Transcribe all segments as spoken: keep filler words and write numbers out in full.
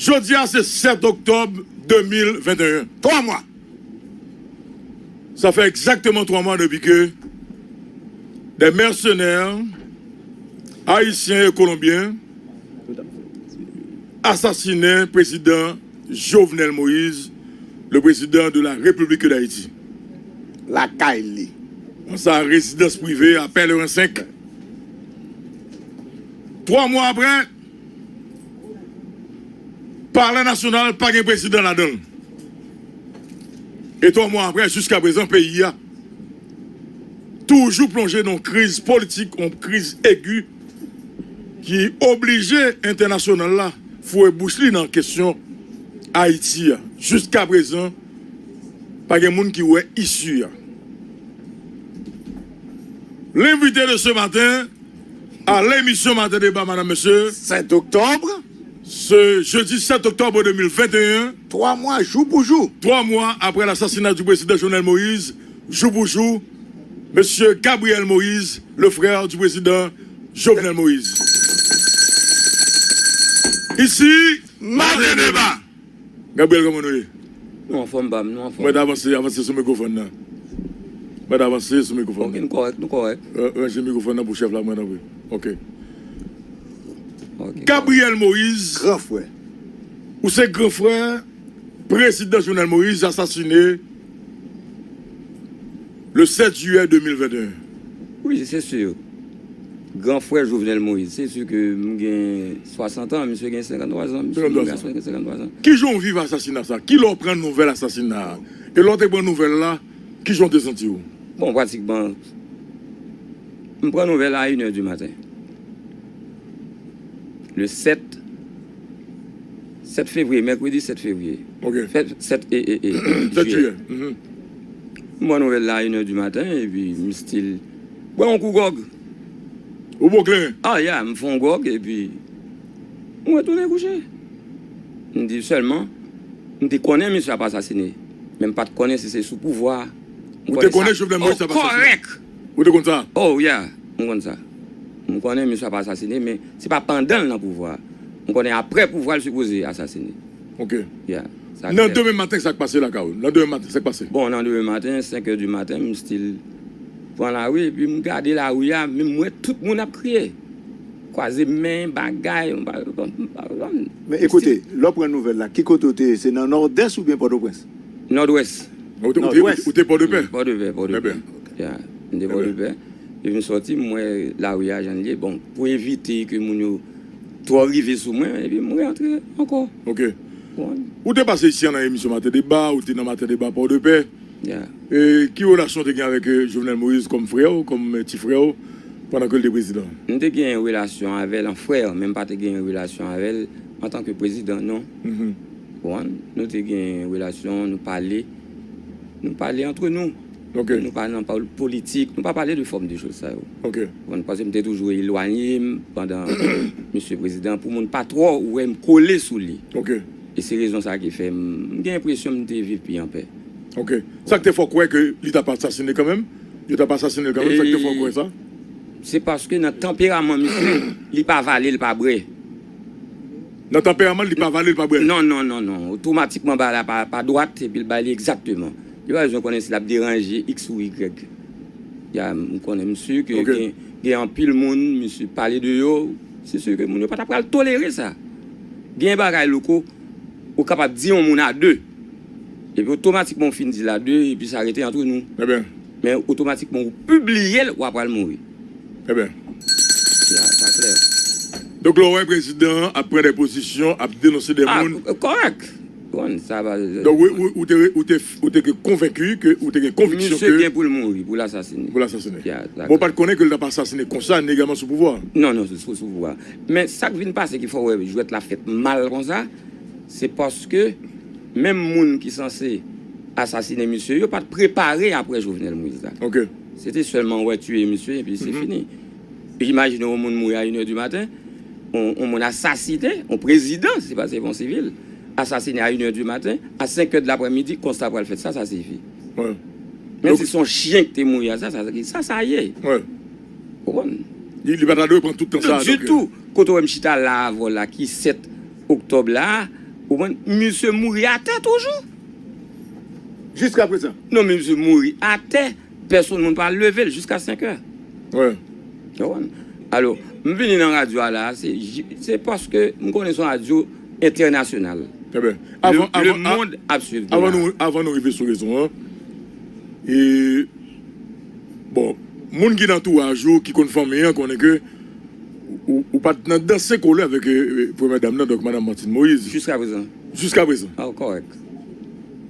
Jodi a se sèt oktòb de mil venteyen. Twa mwa. Sa fè egzakteman twa mwa depi ke des mercenaires haïtiens et colombiens asasinen prezidan Jovenel Moïse, le président de la République d'Haïti. Lakay li. Nan sa rezidans prive a Pèleren senk. Twa mwa apre, Palè Nasyonal pa gen prezidan ladan l. E twa mwa apre, jiska prezan, peyi a toujou plonje nan yon kriz politik, yon kriz egi ki oblije entènasyonal la foure bouch li nan kesyon Ayiti a. Jiska prezan, pa gen moun ki wè isi a. L'invité de ce matin à l'émission Matin Débat, madame, monsieur, sept octobre, ce jeudi sept octobre deux mille vingt et un, twa mwa, jou pou jou, twa mwa apre lasasina di prezidan Jovenel Moïse, jou pou jou, mesye Gabriel Moïse, le frère du président Jovenel Moïse. Ici, Matin Débat. Gabriel, kòman nou ye? Nou anfòm, pa m, nou anfòm. Mwen ta avanse, avanse sou mikwofòn nan. Mwen ta avanse sou mikwofòn nan. Ok, nou kòrèk, nou kòrèk. Ra-, ranje mikwofòn nan pou chèf la, mwen, tanpri. Ok. Ok. Gabriel Moïse, gran frè, ou se gran frè prezidan Jovenel Moïse asasine le sept juillet deux mille vingt et un. Wi, se si. Gran frè Jovenel Moïse, se si ke m gen swasant an, misye gen senkanntwa zan, misye, senkantwa zan, gason gen senkanntwa zan. Kijan w viv asasina sa? Kilè w pran nouvèl asasina a? E lè w te pran nouvèl la, kijan w te santi w? Bon, pratikman, m pran nouvèl la a inè di maten. Le sept, sept fevriye, mèkredi sept fevriye. Ok. Sept, sept e, e, e, sept jiyè. Jiyè. Mhm. M pran nouvèl la a inè di maten, epi m still bwè yon kou gwòg. Ou bwè kleren? Ah, ya, m fè yon gwòg, epi m retounen kouche. M di sèlman, m te konnen misye ap asasine, men m pa t konnen si se sou pouvwa a. Ou te konnen Jovenel Moïse ap asasine? Ou te konn sa? Oh, yeah, m konn sa. M konnen misye ap asasine, men se pa pandan l nan pouvwa a. M konnen apre pouvwa a, l sipoze asasine. Ok. Yeah. Nan demen maten, sa k pase lakay ou? Nan demen maten, sa k pase? Bon, nan demen maten, senk è di maten, m still pran lari, epi m gade lari a, men m wè tout moun ap kriye. Kwaze men, bagay, m pa, m pa, m pa, m pa, m pa. Men ekoute, lè w pran nouvèl la, ki kote w te ye? Se nan Nòdès oubyen Pòtoprens? Nòdwès. Ou te, ou te, Nòdwès. Ou te Pòdepè? Pòdepè, Pòdepè. Trè byen. Ya, m te Pòdepè. Epi m sòti, m wè lari a jan l ye. Bon, pou evite ke moun yo twò rive sou mwen, epi m rantre ankò. Ok. Ou te pase isi a nan emisyon Maten Deba, ou te nan Maten Deba Pòdepè. Ya. E ki relasyon w te gen avèk, eh, Jovenel Moïse kòm frè w, kòm, eh, ti frè w, pandan ke l te prezidan? M te gen relasyon avè l an frè, men m pa te gen relasyon avè l antanke prezidan, non. Mhm. Ou konprann? Nou te gen relasyon, nou pale. Nou pale antre nou. Ok. Nou pa nan pal-, politik, nou pa pale de fòm de choz sa yo. Ok. Ou konprann? Paske m te toujou elwanye m pandan misye prezidan, pou moun pa twò wè m kole sou li. Ok. E se rezon sa ki fè m, m gen enpresyon m te viv pi anpè. Ok. Sa k te fè w kwè ke li t ap asasine kanmenm? Yo t ap asasine l kanmenm, sa k te fè w kwè sa? Se paske nan tanperaman misye, li pa vale, li pa brè. Nan tanperaman l, li pa vale, li pa brè? Non, non, non, non. Otomatikman, bagay la pa, pa dwat, epi l bay li egzakteman. Li pa bezwen konnen si l ap deranje X ou Y. Ya, m konnen, m si ke gen, gen anpil moun, misye pale de yo, se si ke moun yo pa ta pral tolere sa. Gen bagay, Louko, ou kapab di yon moun a de. Epi otomatikman ou fin di l a de, epi sa rete antre nou. Trè byen. Men otomatikman ou pibliye l, w a pral mouri. Trè byen. Ya, sa klè. Donk, lè w wè prezidan an ap pran de pozisyon, ap denonse de moun. Ah, kòrèk. Bon, sa va. Donk, ou, ou, ou te, ou te, ou te konvenki ke, ou te gen konviksyon ke misye gen pou l mouri, pou l asasine. Pou l asasine. Ya, sa klè. Bon, w pa t konnen ke l t ap asasine konsa, ni egalman sou pouvwa a. Non, non, se sou, sou pouvwa a. Men sa k vin pase ki fè w wè jwèt la fèt mal konsa, se paske menm moun ki sanse asasine misye yo pa t prepare apre Jovenel Moïse la. Ok. Se te sèlman wè tiye misye epi se fini. Imajine yon moun mouri a inè di maten, yon, yon moun asasine, yon prezidan, se pa, se pa yon sivil, asasine a inè di maten, a senk è di laprèmidi, konsta pral fèt. Sa, sa sifi. Menm si se yon chyen ki te mouri a, sa, sa, sa, sa ye. Ou konprann? Li, li pa ta dwe pran tout tan sa a, donk. Ditou. Kote w wè m chita la avè w la, ki sèt oktòb la, Ou konprann? Misye mouri atè toujou. Jiska prezan. Non, men misye mouri atè. Pèsonn moun pa leve l jiska senk è. Ou konprann? Alò, m vini nan radyo a la, se, se paske m konnen se yon radyo entènasyonal. Trè byen. Avan, le, le monde ap swiv nou avan la. Nou, avan nou rive sou rezon an, e, bon, moun ki nan antouraj ou, ki konn fanmi an, konnen ke ou, ou pa t nan danse kole avèk eh, premyè dam nan, donk madanm Martine Moïse. Jiska prezan. Jiska prezan. Ah, kòrèk.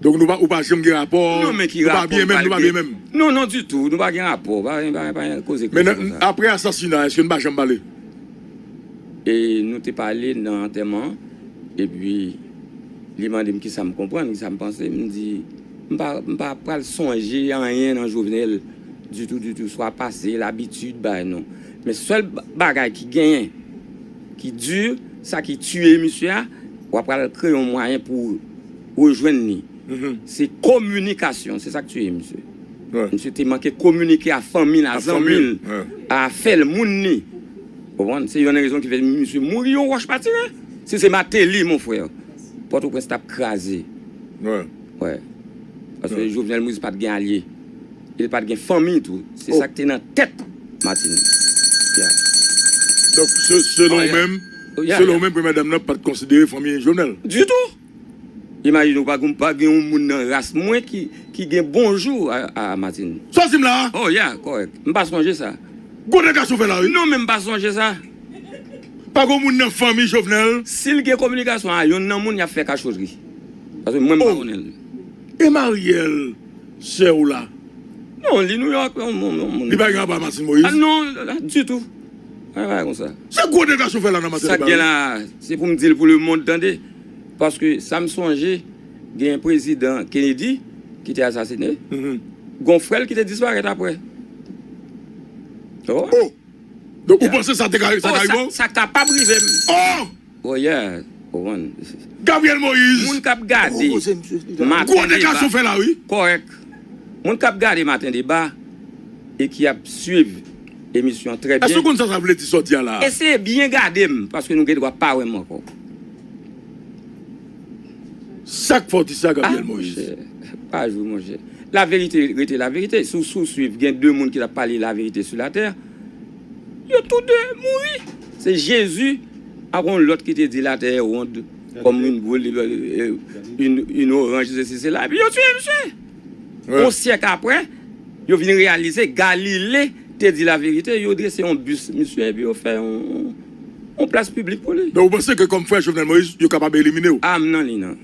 Donk nou pa, ou pa janm gen rapò, nou pa byen menm, nou pa byen menm. Non, non, ditou, nou pa gen rapò, pa, pa, pa, pa koze koze konsa. Men apre asasina, èske nou pa janm pale? E nou te pale nan antèman an, epi li mande m kisa m konprann, kisa m panse, m di, m pa, m pa pral sonje anyen nan Jovenel, ditou, ditou, swa pase, labitid, bagay non. Men sèl bagay ki genyen, ki di, sa ki tiye misye a, w ap pral kreye yon mwayen pou rejwenn li. Se kominikasyon, se sa k tiye misye. Misye te manke kominike a fanmi l, a zanmi l, a afè l, moun li. Ou konprann? Se yonn nan rezon ki fè misye mouri, yon wòch pa tire. Si se Martelly, mon frè, Pòtoprens t ap kraze. Wè. Paske Jovenel Moïse pa t gen alye. Li pa t gen fanmi tou. Se sa k te nan tèt Martine. Donk, selon ou menm, selon ou menm, premyè dam nan pa t konsidere fanmi Jovenel. Ditou! Imajine w, pa gen, pa gen yon moun nan ras mwen ki, ki gen bonjou a, a Martine. Sa w di m la a? Oh, yeah, kòrèk. M pa sonje sa. Gwo dega sa w fè la, wi. Non, men m pa sonje sa. Pa gen yon moun nan fanmi Jovenel. Si l gen kominikasyon a yonn nan moun, y ap fè kachotri. Paske mwen, m pa konnen l. E Marielle, sè w la? Non, li Nouyòk, yon moun. Li pa gen rapò a Martine Moïse? Ah non, ditou. Pa gen bagay konsa. Se gwo dega sa w fè la nan maten deba. Sa k gen la, se pou m di l pou lemonn tande. Paske sa m sonje, gen prezidan Kennedy ki te asasine. Gon frè l ki te disparèt apre. Oh! Donk, ou panse sa te ka, sa ka rive w? Sa kapab rive m. Oh! Oh, yeah. Ou konprann? Gabriel Moïse. Moun k ap gade maten deba. Gwo dega sa w fè la, wi. Kòrèk. Moun k ap gade maten deba e ki ap swiv emisyon an trè byen. Èske w konn sa sa vle di sa w di a la a? Eseye byen gade m, paske nou gen dwa pa wè m ankò. Sa k fè w di sa, Gabriel Moïse? Ah, monchè, pa jwe, monchè. Laverite rete laverite. Si w, si w swiv, gen de moun ki t ap pale laverite sou latè. Yo tou de mouri. Se Jezi ak yon lòt ki te di la terre est ronde comme une boule, euh, une, une orange, sesi, sela. Epi yo tiye misye. Yon syèk apre, yo vin reyalize Galile te di laverite, yo drese yon bis misye epi yo fè yon, yon plas piblik pou li. Donk, ou panse ke kòm frè Jovenel Moïse, yo kapab elimine w? Ah, m nan li, non.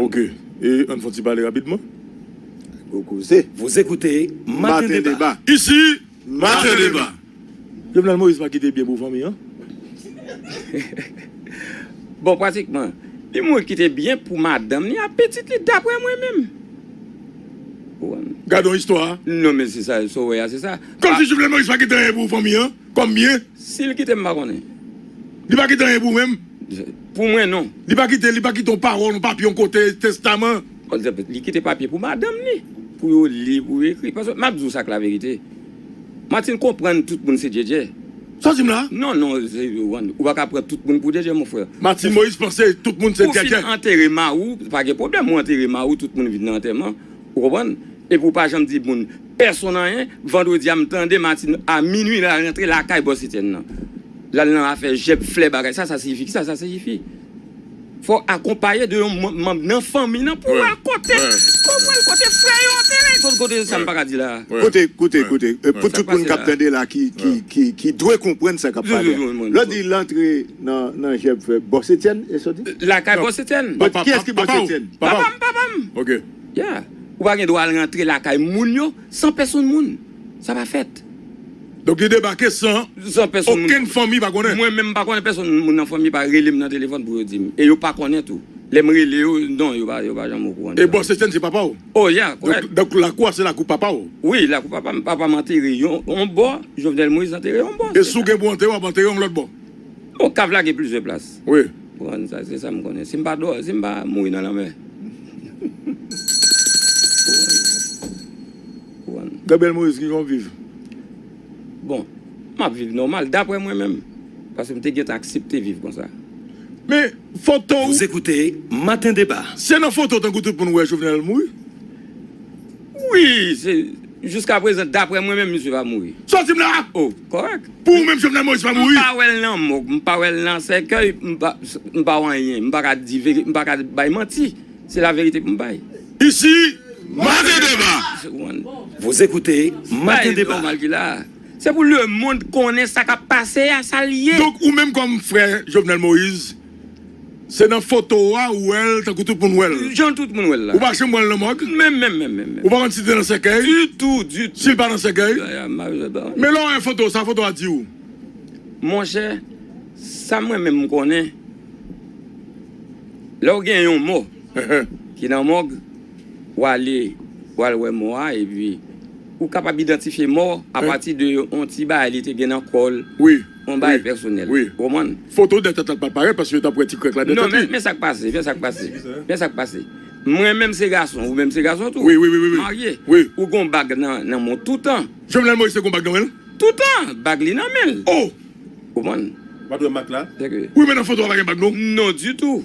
Oke. E ann fè yon ti pale rapidman. Gwo koze. Vous écoutez Matin Débat. Ici, Matin Débat. Jovenel Moïse pa kite byen pou fanmi an? Bon, pratikman, li mouri kite byen pou madanm li ak pitit li, daprè mwen menm. Gade yon istwa. Non, men se sa, sa w wè a, se sa. Kòmsi Jovenel Moïse pa kite anyen pou fanmi an, kòm byen. Si l kite m, m pa konnen. Li pa kite anyen pou ou menm? Pou mwen, non. Li pa kite, li pa kite yon pawòl, yon papye, yon kote, testaman? Li kite papye pou madanm li, pou yo li, pou yo ekri. Paske m ap di w sa k laverite. Martine konprann tout moun se djèdjè. Sa w di m la a? Non, non, se, ou pa ka pran tout moun pou djèdjè, mon frè. Martine Moïse panse tout moun se djèdjè. Ou fin antere mari w, pa gen pwoblèm, ou antere mari w, tout moun vin nan antèman, ou konprann? Epi w pa janm di moun, pèsonn anyen. Vandredi a, m tande Martine a minui, l al rantre lakay Bòs Etyèn nan. L al nan afè jèb flè bagay. Sa sa siyifi? Kisa sa siyifi? Fò w akonpaye de yon manm nan fanmi nan pou w al kote, pou w al kote frè yo antere. Kote, kote sa m pa ka di la a. Koute, koute, koute. Pou tout moun k ap tande la ki, ki, ki, ki dwe konprann sa k ap pale a. Lè w di l antre nan, nan jèb flè Bòs Etyèn, e sa w di? Lakay Bòs Etyèn. Kiyès ki Bòs Etyèn? Papa m, papa m. Ok. Yeah. Ou pa gen dwa al rantre lakay moun yo san pèsonn moun. Sa pa fèt. Donk li debake san okenn fanmi pa konnen. Mwen menm m pa konnen, pèsonn moun nan fanmi pa rele m nan telefòn pou yo di m. E yo pa konnen tou. Lè m rele yo, non, yo pa, yo pa janm okouran de sa. E Bòs Etyèn se papa w? Oh, yeah, kòrèk. Donk, donk lakou a se lakou papa w? Wi, lakou papa m. Papa m antere yon, yon bò, Jovenel Moïse antere yon bò. E si w gen pou antere, w ap antere yon lòt bò? Bon, kav la gen plizyè plas. Wi. Ou konprann sa, se sa m konnen. Si m pa dò, si m pa mouri nan lanmè. Ou konprann? Gabriel Moïse, kijan w viv? Bon, m ap viv nòmal, daprè mwen menm. Paske m te gentan aksepte viv konsa. Men foto w. Vous écoutez Matin Débat. Se nan foto tankou tout moun wè Jovenel mouri? Wi, se, jiska prezan, daprè mwen menm, misye pa mouri. Sòti m la! Oh, kòrèk. Pou ou menm, Jovenel Moïse pa mouri? M pa wè l nan mòg, m pa wè l nan sèkèy, m pa, m pa wè anyen, m pa ka di veri-, m pa ka bay manti. Se laverite pou m bay. Isi, Matin Débat. Vous écoutez Matin Débat. Bay nòmal ki la. Se pou lemonn konnen sa k ap pase a, sa l ye. Donk, ou menm kòm frè Jovenel Moïse, se nan foto a ou wè l, tankou tout moun wè l. Jan tout moun wè l la. Ou pa janm wè l nan mòg? Menm, menm, menm, menm, menm. Ou pa konn si l te nan sèkèy? Ditou, ditou. Si l pa nan sèkèy? Ya, ya, m pa bezwen ba. Men lè w wè foto, sa foto a di w? Monchè, sa mwen menm m konnen, lè w gen yon mò ki nan mòg, w ale, w al wè mò a, epi ou kapab idantifye mò a pati de yon ti bagay li te gen nan kò l, yon bagay pèsonèl. Ou konprann? Foto dèyè tèt la pa parèt paske yo t ap wè ti krèk la dèyè tèt li. Non, men, men sa k pase, men sa k pase, men sa k pase. Mwen menm se gason, ou menm se gason tou. Wi, wi, wi, wi, wi. Marye. Wi. Ou gon bag nan, nan men w toutan. Jovenel Moïse te gon bag nan men l? Toutan, bag li nan men l. Oh! Ou konprann? Ou pa t wè mak la? Wi, men nan foto a pa gen bag non. Non, ditou.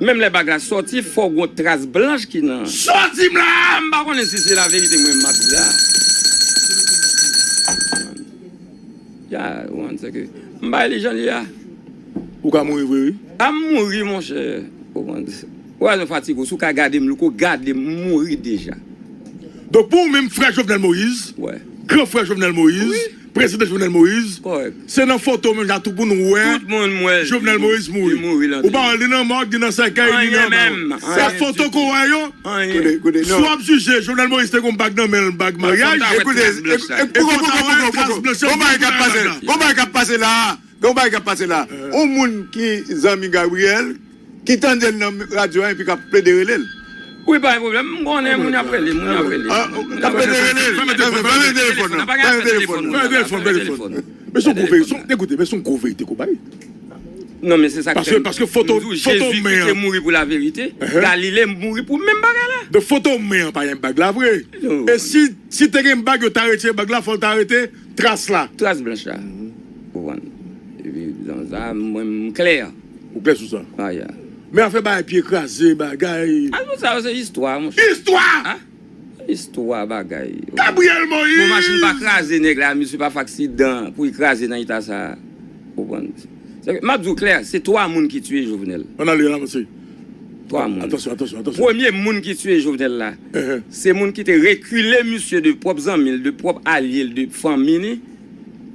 Menm lè bag la sòti, fò gon tras blanch ki nan. Sòti m la! M pa konnen si se laverite mwen m ap di la. Ya, ou konprann, se ke m bay li jan li a. Ou ka mouri vre, wi. A m mouri, monchè. Ou konprann? Ou wè, nou fatige, si w ka gade m louko, gade m mouri deja. Donk, pou ou menm, frè Jovenel Moïse, gran frè Jovenel Moïse, prezidan Jovenel Moïse, se nan foto menm jan tou pou nou wè Jovenel Moïse mouri. Ou pa wè l ni nan mòg, ni nan sèkèy, ni nan. Sa foto ke w wè yo? Si w ap jije, Jovenel Moïse te gon bag nan men l, bag maryaj. Gon bagay k ap pase, gon bagay k ap pase la. Gen yon bagay k ap pase la. Yon moun ki zanmi Gabriel, ki tande l nan radyo a epi k ap plede rele l. Wi, pa gen pwoblèm. M konnen moun y ap rele, moun y ap rele. K ap plede rele l. Fèmen telefòn, fèmen telefòn nan. Fèmen telefòn. Fèmen telefòn, fèmen telefòn. Men se yon gwo verite, se yon, ekoute, men se yon gwo verite ke w bay. Non, men se sa k fè m di w Jezi te mouri pou laverite, Galile mouri pou menm bagay la. Donk foto men an pa gen bag la vre. E si, si te gen bag, yo ta retire bag la, fò l ta rete tras la. Tras blanch la. Ou konprann? Epi, nan sa, mwen, m klè. Ou klè sou sa? Ah, ya. Men afè bagay pye kraze, bagay. Ah, tout sa yo se istwa, monchè. Istwa! Ah, istwa bagay. Gabriel Moïse! Bon, machin pa kraze nèg la, misye pa fè aksidan pou l kraze nan eta sa. Ou konprann? Se ke, m ap di w klè, se twa moun ki tiye Jovenel. Ann ale, ann avanse. Twa moun. Atansyon, atansyon, atansyon. Premye moun ki tiye Jovenel la, se moun ki te rekile misye de pwòp zanmi l, de pwòp alye l, de fanmi li.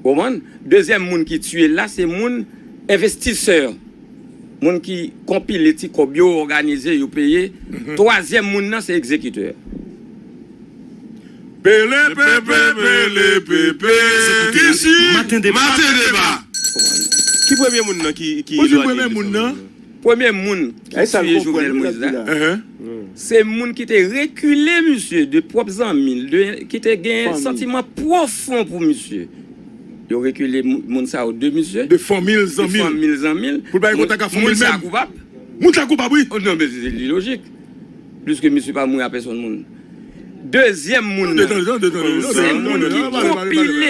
Ou konprann? Dezyèm moun ki tiye l la, se moun envestisè. Moun ki konpile ti kòb yo, òganize, yo peye. Twazyèm moun nan, se egzekitè. Pele pepe, pele pepe. Isi, Matin Débat. Ki premye moun nan ki, ki elwanye de fanmi nan? Premye moun ki tiye Jovenel Moïse la, se moun ki te rekile misye de pwòp zanmi l, de, ki te gen santiman pwofon pou misye. Yo rekile moun sa yo de misye. De fanmi l, zanmi l. De fanmi l, zanmi l. Pou l pa gen kontak ak fanmi l menm. Moun sa koupab. Moun sa koupab, wi. Oh, non, men se, li lojik. Pliske misye pa mouri a pèsonn moun. Dezyèm moun nan, se moun ki konpile,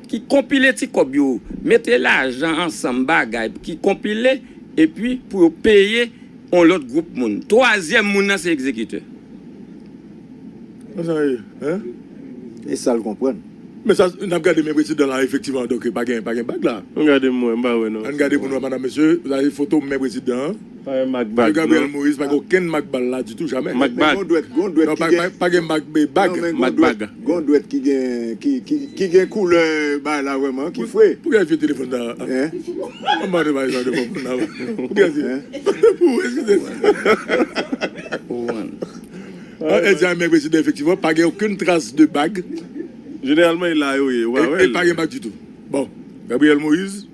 ki konpile ti kòb yo, mete lajan ansanm, bagay, ki konpile, epi pou yo peye yon lòt gwoup moun. Twazyèm moun nan se egzekitè. Konsa ye, hein? E sa l konprann. Men sa, n ap gade men prezidan la, efektivman, donk, pa gen, pa gen bag la. Ann gade m wè, m pa wè non. Ann gade pou nou wè, madam, mesye, sa se foto men prezidan an. Pa gen mak bag, Gabriel Moïse, pa gen okenn mak bal la ditou, jamè. Mak bag. Gon dwèt, gon dwèt ki gen. Pa gen mak bag. Gon dwèt ki gen, ki, ki, ki gen koulè bagay la vrèman, ki fre. Pou gen vye telefòn sa? Hein? Ann ba nou bagay sa de fò pou n ap. Pou gen vye. Pou, eskize. Ah, e di a men prezidan, efektivman, pa gen okenn tras de bag. Jeneralman, e la yo ye, ou pa wè l. E pa gen bag ditou. Bon, Gabriel Moïse,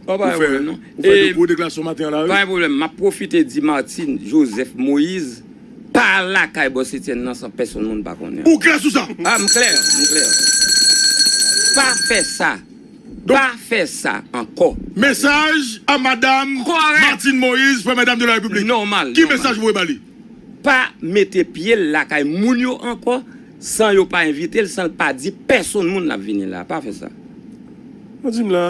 ou fè, ou fè de gwo deklarasyon maten an la, wi. Pa gen pwoblèm, m ap pwofite di Martine Joseph Moïse, pa lakay bòs Etienne nan san pèsonn moun pa konnen. Ou klè sou sa? Ah, m klè, m klè. Pa fè sa. Pa fè sa ankò. Mesaj a madam Martine Moïse, première dame de la République. Nòmal. Ki mesaj ou voye ba li? Pa mete pye l lakay moun yo ankò san yo pa envite l, san l pa di pèsonn moun l ap vini la. Pa fè sa. Ou di m la,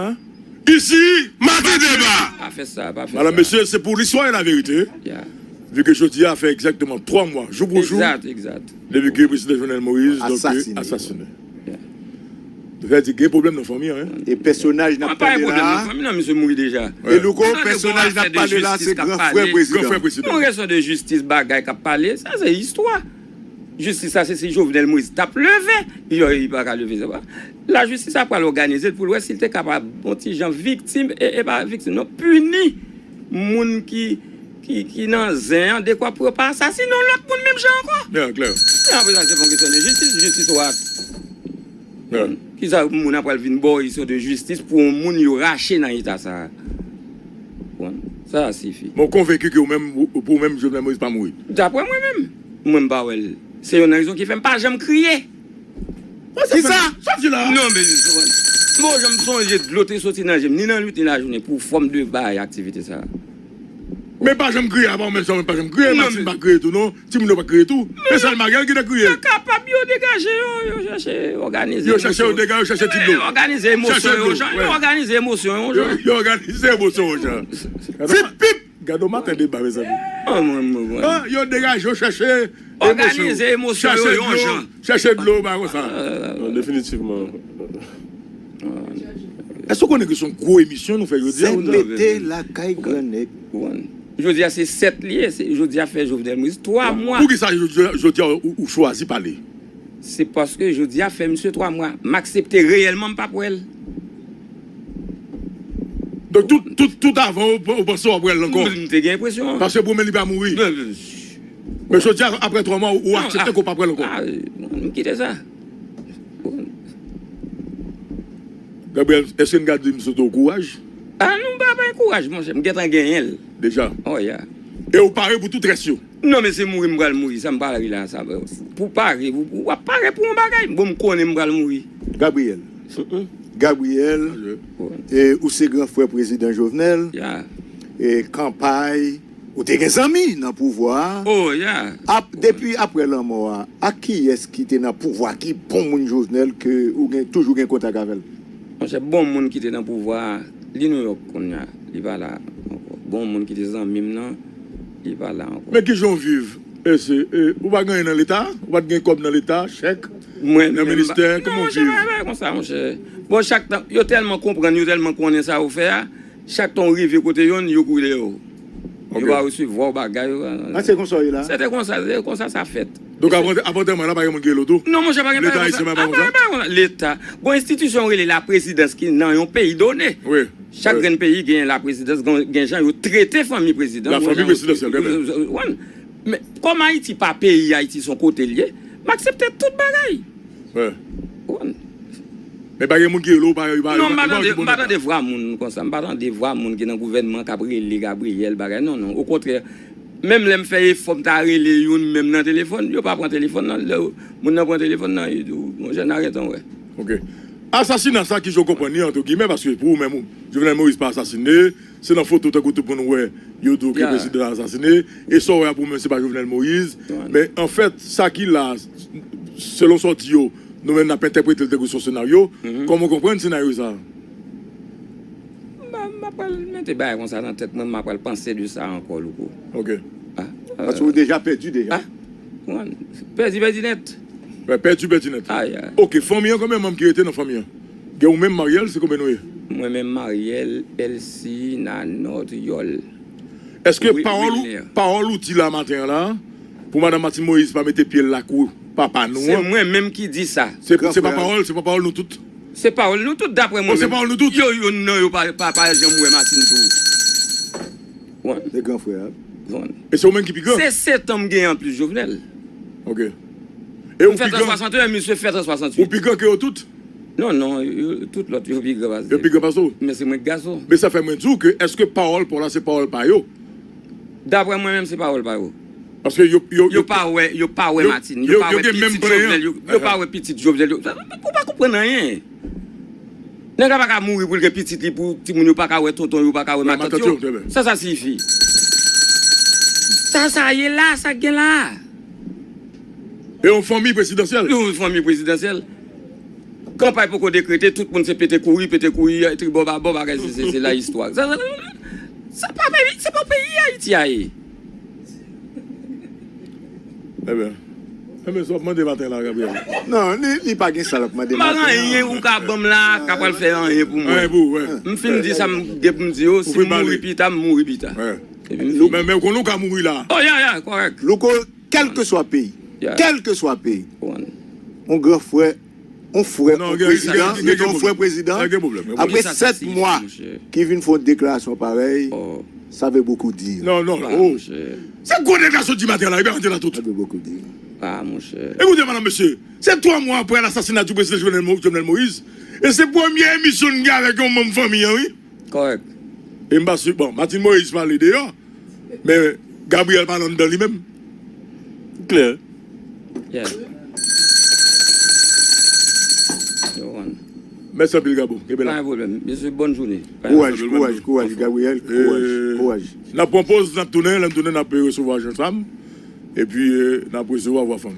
Isi, Maten Deba! Pa fè sa, pa fè sa. Madame, Messieurs, c'est pour l'histoire et la vérité. Yeah. Vu que jodi a fè egzakteman twa mwa, jou pou jou, Egzat, egzat. depi ke prezidan Jovenel Moïse, donk, Asasine. asasinen. Yeah. Sa vle di gen pwoblèm nan fanmi an, hein? E pèsonaj n ap Mwen pa gen pale pwoblèm la, nan fanmi nan, misye mouri deja. E Louko, Tande gon pèsonaj n ap afè de pale la, jistis se k ap gran pale. frè Gran prezidan. frè prezidan. Yon kesyon de jistis, bagay k ap pale, sa se istwa. Jistis la, se si Jovenel Moïse t ap leve, yo, li pa ka leve, se pa. Lajistis ap pral òganize l pou l wè si l te kapab yon ti jan viktim, e, e pa viktim, non, pini moun ki, ki, ki nan zen an, dekwa pou yo pa asasine yon lòt moun menm jan ankò. Yeah, klè. Men apre sa, se pa yon kesyon de jistis, jistis what? Yeah. Kisa moun ap pral vin ba w istwa de jistis pou yon moun yo rache nan eta sa a? Bon, sa a sifi. Bon, konvenki ke ou menm, ou, pou ou menm, Jovenel Moïse pa mouri. Daprè mwen menm, mwen m pa wè l. Se youn nan rezon ki fè m pa janm kriye. Kisa? Sa di la? Non, men, bon, jan m sonje dlo te soti nan je m, ni nan nwit, ni lajounen, pou fòm de bay aktivite sa a. Men pa janm kriye, apa ou menm sa, ou menm pa janm kriye, Non, Martine men pa kriye tou, non. Timoun yo pa kriye tou. Men sèl Mariel ki te kriye. Yo kapab, yo degaje yo, yo chèche òganize Yo chèche yo emosyon. dega, yo chèche ti dlo. Yo òganize emosyon Chèche yo dlo, jan, yo wè. òganize emosyon yo Yo, jan. yo òganize emosyon yo jan. Gade Pip, pip! Gade Maten Deba, mezanmi. Oh, mwen, mwen, mwen. Ah, yo degaje, yo chèche Òganize emosyon. emosyon yo Chèche yon dlo, jan. chèche dlo, ba konsa. Ah, Non, definitivman. Èske w konnen ke se yon gwo emisyon nou fè jodi a? Sèt Mete lakay Gran Nèg. Jodi a se sèt li ye, se, jodi a fè Jovenel Moïse twa mwa. Poukisa jodi, jodi a ou, ou chwazi pale? Se paske jodi a fè misye twa mwa. M aksepte reyèlman m p ap wè l. Donk tout, tout, tout avan ou, ou panse w ap wè l ankò? M te gen enpresyon an. Paske pou mwen li pa mouri. Men, Men jodi a, apre twa mwa, ou, ou Non, aksepte ah, ke w p ap wè l ankò? ah, m kite sa. Gabriel, èske n ka di m sot ou kouraj? Ah non, m pa bay kouraj, monchè. M gentan genyen l. Deja? Oh, yeah. E ou pare pou tout rès yo? Non, men se mouri m pral mouri. Sa m pare la, sa. Pou pare, pou, pou, w ap pare pou yon bagay. Bon, m konnen m pral mouri. Gabriel. Mm-mm. Gabriel, Wi. e, ou se gran frè prezidan Jovenel. Yeah. E kanpay, ou te gen zanmi nan pouvwa a. Oh, yeah. Ap, depi apre lanmò a, ak kiyès ki te nan pouvwa, ki bon moun Jovenel ke ou gen, toujou gen kontak avè l? Monchè, bon moun ki te nan pouvwa a, li Nouyòk kounye a, li pa la ankò. Bon moun ki te zanmi m nan, li pa la ankò. Men kijan w viv? E se, e, ou pa gen anyen nan Leta? Ou pa t gen kòb nan Leta, chèk, Mwen, nan men, ministè? Non, Kòman w monchè, viv? Pa, pa konsa, monchè. Bon, chak tan, yo tèlman konprann, yo tèlman konnen sa yo fè a, chak tan w rive kote yonn, yo kouri dèyè w. Yo Ok. pa resevwa w bagay, yo pa Ah, se konsa w ye la? Se te konsa, se konsa sa fèt. Donk, avan, avan antèman la, pa gen moun ki rele w tou? Non, monchè, pa gen Leta bagay ayisyen konsa. pa Ah, konsa? pa, pa konsa. Leta. Gon enstitisyon rele laprezidans ki nan yon peyi done. Wi. Chak Wi. grenn peyi gen laprezidans, gen, gen jan yo trete fanmi prezidan, La gen fanmi jan yo prezidansyèl, trete, trè byen. Wan. Men, kòm Ayiti pa peyi, Ayiti se yon kote l ye, m aksepte tout bagay. Wi. Wan. Men pa gen moun ki rele w, pa, pa, Non, m pa pa, tande, pa m pa tande vwa moun konsa. M pa tande vwa moun ki nan gouvènman k ap rele Gabriel, bagay. Non, non. Okontrè, menm lè m fè efò m ta rele youn menm nan telefòn, yo pa pran telefòn nan. Lè moun nan pran telefòn nan, li di w, monchè, n a gentan wè. Ok. Asasina sa, kijan w konprann li, antre gimè, paske pou ou menm, ou, Jovenel Moïse pa asasine, se nan foto tankou tout moun wè, yo di w ke Ya. prezidan an asasine, e sa w wè a pou ou menm, se pa Jovenel Moïse. Wi. Men, anfèt, sa ki la, selon sa w di yo, nou menm n ap entèprete l tankou se yon senaryo. Mhm. Kòman w konprann senaryo sa a? M pa, m pa pral mete bagay konsa nan tèt mwen, m pa pral panse de sa ankò, Louko. Ok. Ah, Paske ou deja pèdi deja. Ah, wan, pèdi, pèdi nèt. Wè, pèdi, pèdi nèt. Ay, ay. Ok, fanmi an, konbyen manm ki rete nan fanmi an? Gen ou menm, Mariel, se konbyen nou ye? Mwen menm, Mariel, Elsie, Nanot, Yòl. Èske Wi-, pawòl ou, Wilner. pawòl ou di la maten an la, pou madanm Martine Moïse pa mete pye l lakou papa nou Se an? mwen menm ki di sa. Se, Gran se pa frè. pawòl, se pa pawòl nou tout? Se pawòl nou tout, daprè mwen Oh, se menm. pawòl nou tout? Yo, yo, non, yo pa, pa, pa janm wè Martine tou. Wan. Se gran frè a. Wan. E se ou menm ki pi gran? Se sèt an m genyen anplis Jovenel. Ok. E ou M fèt pi an gran? swasannteyen, misye fèt an swasanntuit. Ou pi gran ke yo tout? Non, non, yo, tout lòt yo pi gran pase. Yo pi gran pase w? Men se mwen k gason. Men sa fè mwen di w ke èske pawòl pa w la se pawòl pa yo? Daprè mwen menm, se pawòl pa yo. Paske yo, yo, Yo yo, pa wè, yo pa wè yo, Martine, yo yo, pa yo wè gen menm pitit plan an. Jovenel, yo, yo pa wè pitit Jovenel, yo, ou pa konprann anyen. Nèg la pa ka mouri pou l gen pitit li, pou timoun yo pa ka wè tonton yo, pa ka wè Wè matant matant yo. yo, trè byen. Sa sa siyifi? Sa sa ye la, sa k gen la? E yon fanmi prezidansyèl? Yon fanmi prezidansyèl. Kanpay poko dekrete, tout moun se pete kouri, pete kouri, tribò babò, bagay se, se, se la istwa. Sa, sa, sa pa peyi, se pa peyi Ayiti a ye. Ebyen, ebyen, sa w ap mande maten la, Gabriel? Non, li, li pa gen sa l ap mande maten an. M pa gen anyen ou ka ban m la, k ap pral fè anyen pou mwen. Anyen pou ou, wi. M fin di sa m gen pou m di yo, si m mouri pita, m mouri pita. Epi m fini. Men, men, konnen w ka mouri la. Oh, ya, ya, kòrèk. Louko, kèlkeswa peyi, kèlkeswa peyi, yon gran frè, yon frè, yon prezidan, yon frè prezidan, apre sèt mwa, ki vin fè yon deklarasyon parèy, sa vle bokou di. Non, non, non. Se gwo nèg la sot di maten la, li pa rantre la tout. Sa vle bokou di. Ah, monchè. Ekoute, madanm, mesye, se twa mwa apre lasasina di prezidan Jovenel Mo-, Jovenel Moïse, e se premye emisyon n gen avèk yon manm fanmi an, wi. Kòrèk. E m pa si, bon, Martine Moïse pale deyò, men Gabriel pale anndan li menm. Klè. Yeah. Yo, man. Mèsi anpil, Gabo. Kenbe la. Pa gen pwoblèm. Mesye, bòn jounen. Kouraj, kouraj, kouraj, Gabriel. Kouraj, kouraj. N ap pran poz, n ap tounen. Lè n tounen, n ap resevwa jèn fanm. Epi, eh, n ap resevwa vwa fanm.